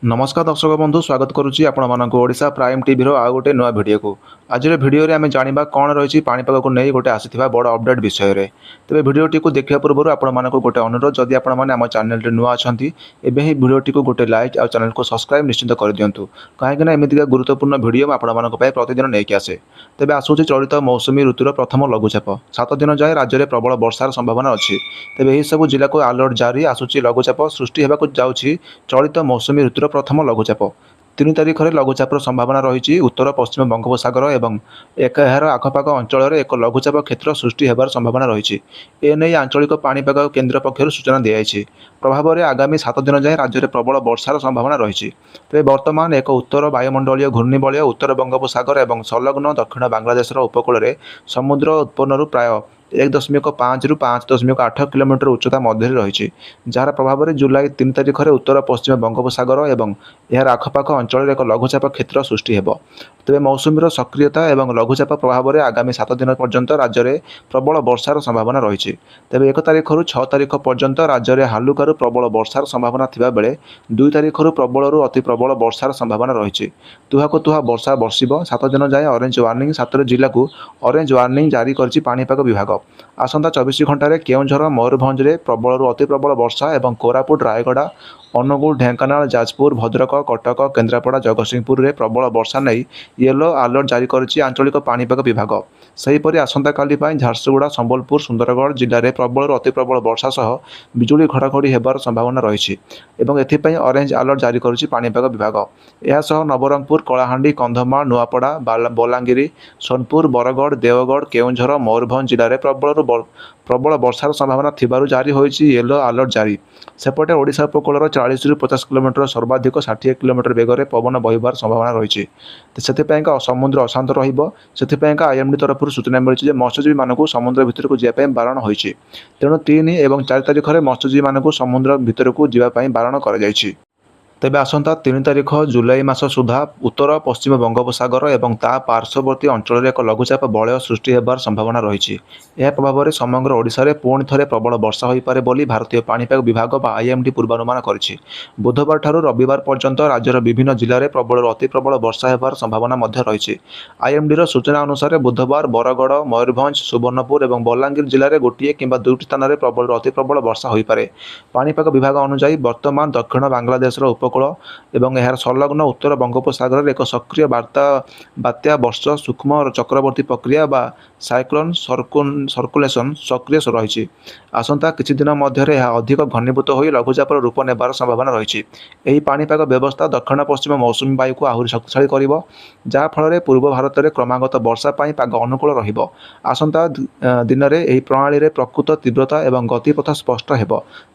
ନମସ୍କାର ଦର୍ଶକ ବନ୍ଧୁ, ସ୍ୱାଗତ କରୁଛି ଆପଣମାନଙ୍କୁ ଓଡ଼ିଶା ପ୍ରାଇମ୍ ଟିଭିର ଆଉ ଗୋଟେ ନୂଆ ଭିଡ଼ିଓକୁ। ଆଜିର ଭିଡ଼ିଓରେ ଆମେ ଜାଣିବା କ'ଣ ରହିଛି ପାଣିପାଗକୁ ନେଇ ଗୋଟେ ଆସିଥିବା ବଡ଼ ଅପଡ଼େଟ୍ ବିଷୟରେ। ତେବେ ଭିଡ଼ିଓଟିକୁ ଦେଖିବା ପୂର୍ବରୁ ଆପଣମାନଙ୍କୁ ଗୋଟେ ଅନୁରୋଧ, ଯଦି ଆପଣମାନେ ଆମ ଚ୍ୟାନେଲରେ ନୂଆ ଅଛନ୍ତି, ଏବେ ହିଁ ଭିଡ଼ିଓଟିକୁ ଗୋଟେ ଲାଇକ୍ ଆଉ ଚ୍ୟାନେଲକୁ ସବସ୍କ୍ରାଇବ୍ ନିଶ୍ଚିତ କରିଦିଅନ୍ତୁ, କାହିଁକିନା ଏମିତିକା ଗୁରୁତ୍ୱପୂର୍ଣ୍ଣ ଭିଡ଼ିଓ ମୁଁ ଆପଣମାନଙ୍କ ପାଇଁ ପ୍ରତିଦିନ ନେଇକି ଆସେ। ତେବେ ଆସୁଛି ଚଳିତ ମୌସୁମୀ ଋତୁର ପ୍ରଥମ ଲଘୁଚାପ। 7 ଦିନ ଯାଏଁ ରାଜ୍ୟରେ ପ୍ରବଳ ବର୍ଷାର ସମ୍ଭାବନା ଅଛି। ତେବେ ଏହିସବୁ ଜିଲ୍ଲାକୁ ଆଲର୍ଟ ଜାରି। ଆସୁଛି ଲଘୁଚାପ। ସୃଷ୍ଟି ହେବାକୁ ଯାଉଛି ଚଳିତ ମୌସୁମୀ ଋତୁର ପ୍ରଥମ ଲଘୁଚାପ। 3 ତାରିଖରେ ଲଘୁଚାପର ସମ୍ଭାବନା ରହିଛି। ଉତ୍ତର ପଶ୍ଚିମ ବଙ୍ଗୋପସାଗର ଏବଂ ଏହାର ଆଖପାଖ ଅଞ୍ଚଳରେ ଏକ ଲଘୁଚାପ କ୍ଷେତ୍ର ସୃଷ୍ଟି ହେବାର ସମ୍ଭାବନା ରହିଛି। ଏନେଇ ଆଞ୍ଚଳିକ ପାଣିପାଗ କେନ୍ଦ୍ର ପକ୍ଷରୁ ସୂଚନା ଦିଆଯାଇଛି। ପ୍ରଭାବରେ ଆଗାମୀ 7 ଦିନ ଯାଏଁ ରାଜ୍ୟରେ ପ୍ରବଳ ବର୍ଷାର ସମ୍ଭାବନା ରହିଛି। ତେବେ ବର୍ତ୍ତମାନ ଏକ ଉତ୍ତର ବାୟୁମଣ୍ଡଳୀୟ ଘୂର୍ଣ୍ଣିବଳୟ ଉତ୍ତର ବଙ୍ଗୋପସାଗର ଏବଂ ସଂଲଗ୍ନ ଦକ୍ଷିଣ ବାଂଲାଦେଶର ଉପକୂଳରେ ସମୁଦ୍ର ଉତ୍ପନ୍ନରୁ ପ୍ରାୟ 1.5ରୁ 5.8 କିଲୋମିଟର ଉଚ୍ଚତା ମଧ୍ୟରେ ରହିଛି, ଯାହାର ପ୍ରଭାବରେ ଜୁଲାଇ 3 ତାରିଖରେ ଉତ୍ତର ପଶ୍ଚିମ ବଙ୍ଗୋପସାଗର ଏବଂ ଏହାର ଆଖପାଖ ଅଞ୍ଚଳରେ ଏକ ଲଘୁଚାପ କ୍ଷେତ୍ର ସୃଷ୍ଟି ହେବ। ତେବେ ମୌସୁମୀର ସକ୍ରିୟତା ଏବଂ ଲଘୁଚାପ ପ୍ରଭାବରେ ଆଗାମୀ 7 ଦିନ ପର୍ଯ୍ୟନ୍ତ ରାଜ୍ୟରେ ପ୍ରବଳ ବର୍ଷାର ସମ୍ଭାବନା ରହିଛି। ତେବେ 1 ତାରିଖରୁ 6 ତାରିଖ ପର୍ଯ୍ୟନ୍ତ ରାଜ୍ୟରେ ହାଲୁକାରୁ ପ୍ରବଳ ବର୍ଷାର ସମ୍ଭାବନା ଥିବାବେଳେ 2 ତାରିଖରୁ ପ୍ରବଳରୁ ଅତି ପ୍ରବଳ ବର୍ଷାର ସମ୍ଭାବନା ରହିଛି। ତୁହାକୁ ତୁହା ବର୍ଷା ବର୍ଷିବ। 7 ଦିନ ଯାଏଁ ଅରେଞ୍ଜ ୱାର୍ଣ୍ଣିଂ। ସାତଟି ଜିଲ୍ଲାକୁ ଅରେଞ୍ଜ ୱାର୍ଣ୍ଣିଂ ଜାରି କରିଛି ପାଣିପାଗ ବିଭାଗ। ଆସନ୍ତା 24 ଘଣ୍ଟାରେ କେଉଁଝର, ମୟୂରଭଞ୍ଜରେ ପ୍ରବଳରୁ ଅତି ପ୍ରବଳ ବର୍ଷା ଏବଂ କୋରାପୁଟ, ରାୟଗଡ଼ା, ଅନୁଗୁଳ, ଢେଙ୍କାନାଳ, ଯାଜପୁର, ଭଦ୍ରକ, କଟକ, କେନ୍ଦ୍ରାପଡ଼ା, ଜଗତସିଂହପୁରରେ ପ୍ରବଳ ବର୍ଷା ନେଇ ୟେଲୋ ଆଲର୍ଟ ଜାରି କରିଛି ଆଞ୍ଚଳିକ ପାଣିପାଗ ବିଭାଗ। ସେହିପରି ଆସନ୍ତାକାଲି ପାଇଁ ଝାରସୁଗୁଡ଼ା, ସମ୍ବଲପୁର, ସୁନ୍ଦରଗଡ଼ ଜିଲ୍ଲାରେ ପ୍ରବଳରୁ ଅତି ପ୍ରବଳ ବର୍ଷା ସହ ବିଜୁଳି ଘଡ଼ଘଡ଼ି ହେବାର ସମ୍ଭାବନା ରହିଛି ଏବଂ ଏଥିପାଇଁ ଅରେଞ୍ଜ ଆଲର୍ଟ ଜାରି କରିଛି ପାଣିପାଗ ବିଭାଗ। ଏହା ସହ ନବରଙ୍ଗପୁର, କଳାହାଣ୍ଡି, କନ୍ଧମାଳ, ନୂଆପଡ଼ା, ବଲାଙ୍ଗୀର, ସୋନପୁର, ବରଗଡ଼, ଦେଓଗଡ଼, କେଉଁଝର, ମୟୂରଭଞ୍ଜ ଜିଲ୍ଲାରେ ପ୍ରବଳରୁ ପ୍ରବଳ ବର୍ଷାର ସମ୍ଭାବନା ଥିବାରୁ ଜାରି ହୋଇଛି ୟେଲୋ ଆଲର୍ଟ ଜାରି। ସେପଟେ ଓଡ଼ିଶା ଉପକୂଳର 40ରୁ 50 କିଲୋମିଟର, ସର୍ବାଧିକ 60 କିଲୋମିଟର ବେଗରେ ପବନ ବହିବାର ସମ୍ଭାବନା ରହିଛି। ସେଥିପାଇଁକା ସମୁଦ୍ର ଅଶାନ୍ତ ରହିବ। ସେଥିପାଇଁକା ଆଇଏମ୍ଡି ତରଫରୁ ସୂଚନା ମିଳିଛି ଯେ ମତ୍ସ୍ୟଜୀବୀମାନଙ୍କୁ ସମୁଦ୍ର ଭିତରକୁ ଯିବା ପାଇଁ ବାରଣ ହୋଇଛି। ତେଣୁ 3 ଏବଂ 4 ତାରିଖରେ ମତ୍ସ୍ୟଜୀବୀମାନଙ୍କୁ ସମୁଦ୍ର ଭିତରକୁ ଯିବା ପାଇଁ ବାରଣ କରାଯାଇଛି। ତେବେ ଆସନ୍ତା 3 ତାରିଖ ଜୁଲାଇ ମାସ ସୁଦ୍ଧା ଉତ୍ତର ପଶ୍ଚିମ ବଙ୍ଗୋପସାଗର ଏବଂ ତା ପାର୍ଶ୍ୱବର୍ତ୍ତୀ ଅଞ୍ଚଳରେ ଏକ ଲଘୁଚାପ ବଳୟ ସୃଷ୍ଟି ହେବାର ସମ୍ଭାବନା ରହିଛି। ଏହା ପ୍ରଭାବରେ ସମଗ୍ର ଓଡ଼ିଶାରେ ପୁଣି ଥରେ ପ୍ରବଳ ବର୍ଷା ହୋଇପାରେ ବୋଲି ଭାରତୀୟ ପାଣିପାଗ ବିଭାଗ ବା ଆଇଏମ୍ଡି ପୂର୍ବାନୁମାନ କରିଛି। ବୁଧବାରଠାରୁ ରବିବାର ପର୍ଯ୍ୟନ୍ତ ରାଜ୍ୟର ବିଭିନ୍ନ ଜିଲ୍ଲାରେ ପ୍ରବଳରୁ ଅତି ପ୍ରବଳ ବର୍ଷା ହେବାର ସମ୍ଭାବନା ମଧ୍ୟ ରହିଛି। ଆଇଏମ୍ଡିର ସୂଚନା ଅନୁସାରେ ବୁଧବାର ବରଗଡ଼, ମୟୂରଭଞ୍ଜ, ସୁବର୍ଣ୍ଣପୁର ଏବଂ ବଲାଙ୍ଗୀର ଜିଲ୍ଲାରେ ଗୋଟିଏ କିମ୍ବା ଦୁଇଟି ସ୍ଥାନରେ ପ୍ରବଳରୁ ଅତି ପ୍ରବଳ ବର୍ଷା ହୋଇପାରେ। ପାଣିପାଗ ବିଭାଗ ଅନୁଯାୟୀ ବର୍ତ୍ତମାନ ଦକ୍ଷିଣ ବାଂଲାଦେଶର ଉପକୂଳ ଏବଂ ଏହାର ସଂଲଗ୍ନ ଉତ୍ତର ବଙ୍ଗୋପସାଗରରେ ଏକ ସକ୍ରିୟ ବାତ୍ୟା ବର୍ଷ ସୂକ୍ଷ୍ମ ଚକ୍ରବାତ ପ୍ରକ୍ରିୟା ବା ସାଇକ୍ଲୋନ୍ ସର୍କୁଲେସନ୍ ସକ୍ରିୟ ରହିଛି। ଆସନ୍ତା କିଛି ଦିନ ମଧ୍ୟରେ ଏହା ଅଧିକ ଘନୀଭୂତ ହୋଇ ଲଘୁଚାପର ରୂପ ନେବାର ସମ୍ଭାବନା ରହିଛି। ଏହି ପାଣିପାଗ ବ୍ୟବସ୍ଥା ଦକ୍ଷିଣ ପଶ୍ଚିମ ମୌସୁମୀ ବାୟୁକୁ ଆହୁରି ଶକ୍ତିଶାଳୀ କରିବ, ଯାହାଫଳରେ ପୂର୍ବ ଭାରତରେ କ୍ରମାଗତ ବର୍ଷା ପାଇଁ ପାଗ ଅନୁକୂଳ ରହିବ। ଆସନ୍ତା ଦିନରେ ଏହି ପ୍ରଣାଳୀରେ ପ୍ରକୃତ ତୀବ୍ରତା ଏବଂ ଗତିପଥ ସ୍ପଷ୍ଟ ହେବ।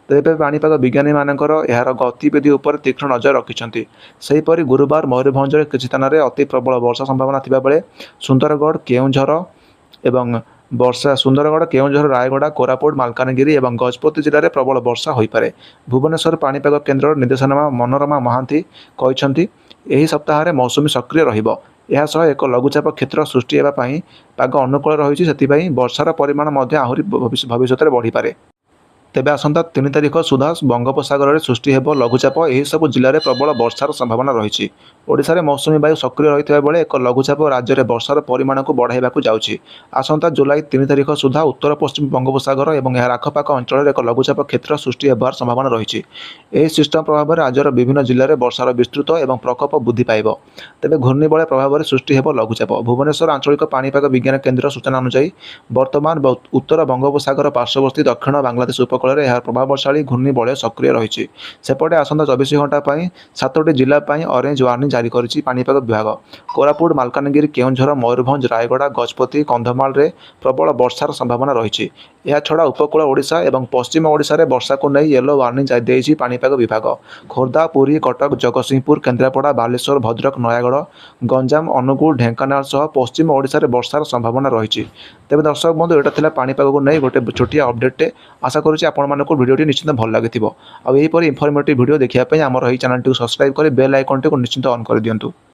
ତେବେ ପାଣିପାଗ ବିଜ୍ଞାନୀମାନଙ୍କର ଏହାର ଗତିବିଧି ଉପରେ ତୀକ୍ଷ୍ଣ ନଜର ରଖିଛନ୍ତି। ସେହିପରି ଗୁରୁବାର ମୟୂରଭଞ୍ଜରେ କିଛି ସ୍ଥାନରେ ଅତି ପ୍ରବଳ ବର୍ଷା ସମ୍ଭାବନା ଥିବାବେଳେ ସୁନ୍ଦରଗଡ଼, କେଉଁଝର, ରାୟଗଡ଼ା, କୋରାପୁଟ, ମାଲକାନଗିରି ଏବଂ ଗଜପତି ଜିଲ୍ଲାରେ ପ୍ରବଳ ବର୍ଷା ହୋଇପାରେ। ଭୁବନେଶ୍ୱର ପାଣିପାଗ କେନ୍ଦ୍ରର ନିର୍ଦ୍ଦେଶକ ମନୋରମା ମହାନ୍ତି କହିଛନ୍ତି, ଏହି ସପ୍ତାହରେ ମୌସୁମୀ ସକ୍ରିୟ ରହିବ। ଏହା ସହ ଏକ ଲଘୁଚାପ କ୍ଷେତ୍ର ସୃଷ୍ଟି ହେବା ପାଇଁ ପାଗ ଅନୁକୂଳ ରହିଛି। ସେଥିପାଇଁ ବର୍ଷାର ପରିମାଣ ମଧ୍ୟ ଆହୁରି ଭବିଷ୍ୟତରେ ବଢ଼ିପାରେ। ତେବେ ଆସନ୍ତା 3 ତାରିଖ ସୁଦ୍ଧା ବଙ୍ଗୋପସାଗରରେ ସୃଷ୍ଟି ହେବ ଲଘୁଚାପ। ଏହିସବୁ ଜିଲ୍ଲାରେ ପ୍ରବଳ ବର୍ଷାର ସମ୍ଭାବନା ରହିଛି। ଓଡ଼ିଶାରେ ମୌସୁମୀ ବାୟୁ ସକ୍ରିୟ ରହିଥିବା ବେଳେ ଏକ ଲଘୁଚାପ ରାଜ୍ୟରେ ବର୍ଷାର ପରିମାଣକୁ ବଢ଼ାଇବାକୁ ଯାଉଛି। ଆସନ୍ତା ଜୁଲାଇ 3 ତାରିଖ ସୁଦ୍ଧା ଉତ୍ତର ପଶ୍ଚିମ ବଙ୍ଗୋପସାଗର ଏବଂ ଏହାର ଆଖପାଖ ଅଞ୍ଚଳରେ ଏକ ଲଘୁଚାପ କ୍ଷେତ୍ର ସୃଷ୍ଟି ହେବାର ସମ୍ଭାବନା ରହିଛି। ଏହି ସିଷ୍ଟମ ପ୍ରଭାବରେ ରାଜ୍ୟର ବିଭିନ୍ନ ଜିଲ୍ଲାରେ ବର୍ଷାର ବିସ୍ତୃତ ଏବଂ ପ୍ରକୋପ ବୃଦ୍ଧି ପାଇବ। ତେବେ ଘୂର୍ଣ୍ଣିବଳୟ ପ୍ରଭାବରେ ସୃଷ୍ଟି ହେବ ଲଘୁଚାପ। ଭୁବନେଶ୍ୱର ଆଞ୍ଚଳିକ ପାଣିପାଗ ବିଜ୍ଞାନ କେନ୍ଦ୍ର ସୂଚନା ଅନୁଯାୟୀ ବର୍ତ୍ତମାନ ଉତ୍ତର ବଙ୍ଗୋପସାଗର ପାର୍ଶ୍ୱବର୍ତ୍ତୀ ଦକ୍ଷିଣ ବାଂଲାଦେଶ ଉପକୂଳରେ ଏହାର ପ୍ରଭାବଶାଳୀ ଘୂର୍ଣ୍ଣିବଳୟ ସକ୍ରିୟ ରହିଛି। ସେପଟେ ଆସନ୍ତା 24 ଘଣ୍ଟା ପାଇଁ ସାତୋଟି ଜିଲ୍ଲା ପାଇଁ ଅରେଞ୍ଜ ୱାର୍ଣ୍ଣିଂ ଜାରି କରିଛି ପାଣିପାଗ ବିଭାଗ। କୋରାପୁଟ, ମାଲକାନଗିରି, କେଉଁଝର, ମୟୂରଭଞ୍ଜ, ରାୟଗଡ଼ା, ଗଜପତି, କନ୍ଧମାଳରେ ପ୍ରବଳ ବର୍ଷାର ସମ୍ଭାବନା ରହିଛି। ଏହାଛଡ଼ା ଉପକୂଳ ଓଡ଼ିଶା ଏବଂ ପଶ୍ଚିମ ଓଡ଼ିଶାରେ ବର୍ଷାକୁ ନେଇ ୟେଲୋ ୱାର୍ଣ୍ଣିଂ ଦେଇଛି ପାଣିପାଗ ବିଭାଗ। ଖୋର୍ଦ୍ଧା, ପୁରୀ, କଟକ, ଜଗତସିଂହପୁର, କେନ୍ଦ୍ରାପଡ଼ା, ବାଲେଶ୍ୱର, ଭଦ୍ରକ, ନୟାଗଡ଼, ଗଞ୍ଜାମ, ଅନୁଗୁଳ, ଢେଙ୍କାନାଳ ସହ ପଶ୍ଚିମ ଓଡ଼ିଶାରେ ବର୍ଷାର ସମ୍ଭାବନା ରହିଛି। ତେବେ ଦର୍ଶକ ବନ୍ଧୁ, ଏଇଟା ଥିଲା ପାଣିପାଗକୁ ନେଇ ଗୋଟେ ଛୋଟିଆ ଅପଡ଼େଟ୍ଟେ। ଆଶା କରୁଛି ଆପଣମାନଙ୍କୁ ଭିଡ଼ିଓଟି ନିଶ୍ଚିତ ଭଲ ଲାଗିଥିବ। ଆଉ ଏହିପରି ଇନଫର୍ମେଟିଭ୍ ଭିଡ଼ିଓ ଦେଖିବା ପାଇଁ ଆମର ଏହି ଚ୍ୟାନେଲଟିକୁ ସବସ୍କ୍ରାଇବ୍ କରି ବେଲ୍ ଆଇକନ୍ଟିକୁ ନିଶ୍ଚିତ ଅନ୍ କରିଦିଅନ୍ତୁ।